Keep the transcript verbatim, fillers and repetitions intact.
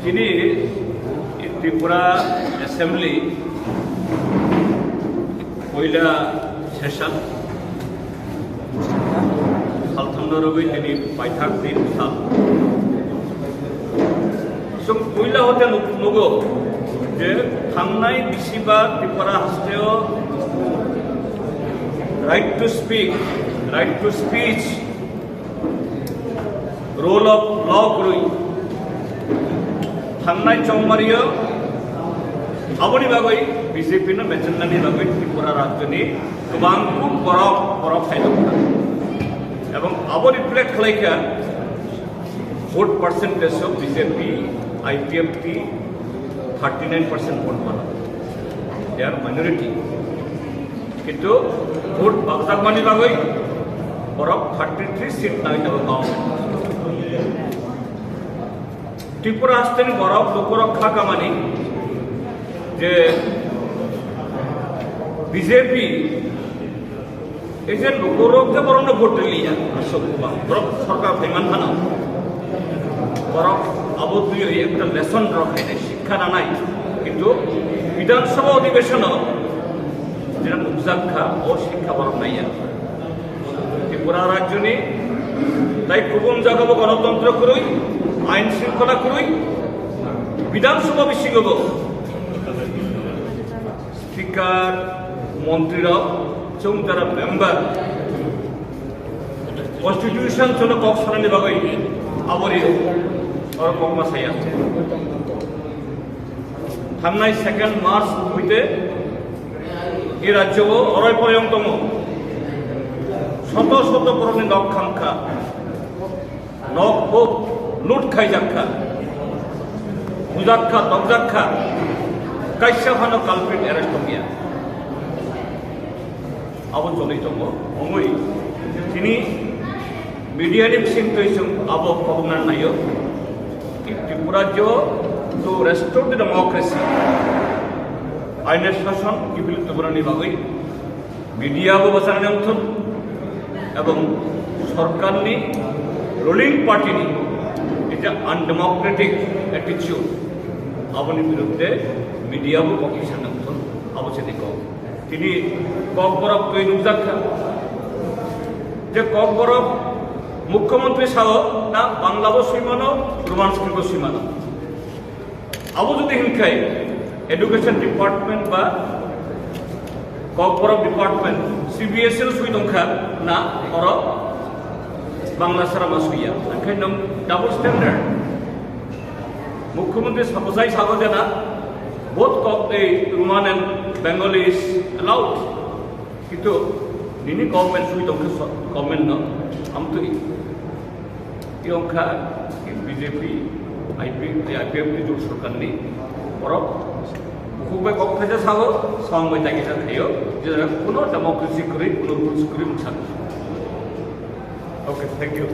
Tini Tripura Assembly poila session saltham no rwgwi tini paithak din sal. Chwng poila hote nuk-, nugo je thangnai bisibar Tripura hasteo right to speak, right to speech, rule of law kwrwi thangnai chongmario, aboni bagwi B J P no mechenani bagwi Tripura rajyoni kwbang borok borok khaijak kha. Ebong abo reflect khlai kha vote percentage of B J P, I P F T thirty nine percent vote mano. They are minority. Kintu vote bakjakmani bagwi borok thirty three seat nai tabuk government. Tripura hasteni borok lukurok kha kamani je B J P ei je lukurok je borokno vote riliya, aswk borok sorkar phaiman phano borok abo twiwi ekta lesson rok khainai. Khana nai, kintu Bidhan Sabha Adhibeshon o jera nukjak kha, o sikha borok naiya. Tripura rajyoni tai kubun jagao gonotontro kwrwi, ain shringkhola kwrwi, Bidhan Sabha bisingo bo Speaker, montri rok, chwng jara member, Constitution chwngno kok sanani bagwi abori oro kokma saya. Thangnai second March hoite e rajyo o orai poroi wng tongo. Shoto shoto borokni nok kham kha, nok bo loot khaijak kha, bujak kha, tokjak kha, kaisa phano culprit arrest tongya. Abo choli tongo. Wngwi tini media ni bising twi chwng abo khobokna naio. Tripura rajyo to restore the democracy, ain shason kiphilwi tubunani bagwi media bo bachana nangthun ebong sorkar ni ruling party ni ei je undemocratic attitude aboni biruddhe media bo kok bachana nangthun abo se diko. Tini Kokborok twi nukjak kha je Kokborok mukhyamantri sao na Bangla bo swimano, Roman script bo swimano. Abo jodi hinkhai education department ba Kokborok department C B S E swi tongkha na oro Bangla sara ma swiya. Hinkhai nwng double standard. Mukhyamantri sapojai sago jena both kok tei Roman and Bengali is allowed. Kintu nini government swi tongkha so-, government no amtwi. Tiyongkha B J P, I P, I P F T jot sorkar ni borok bukhuk bai kok thaisa sago, samung bai tagi sa thaio, je jaga kuno democracy kwrwi, kuno rules kwrwi mungsa. Okay, thank you.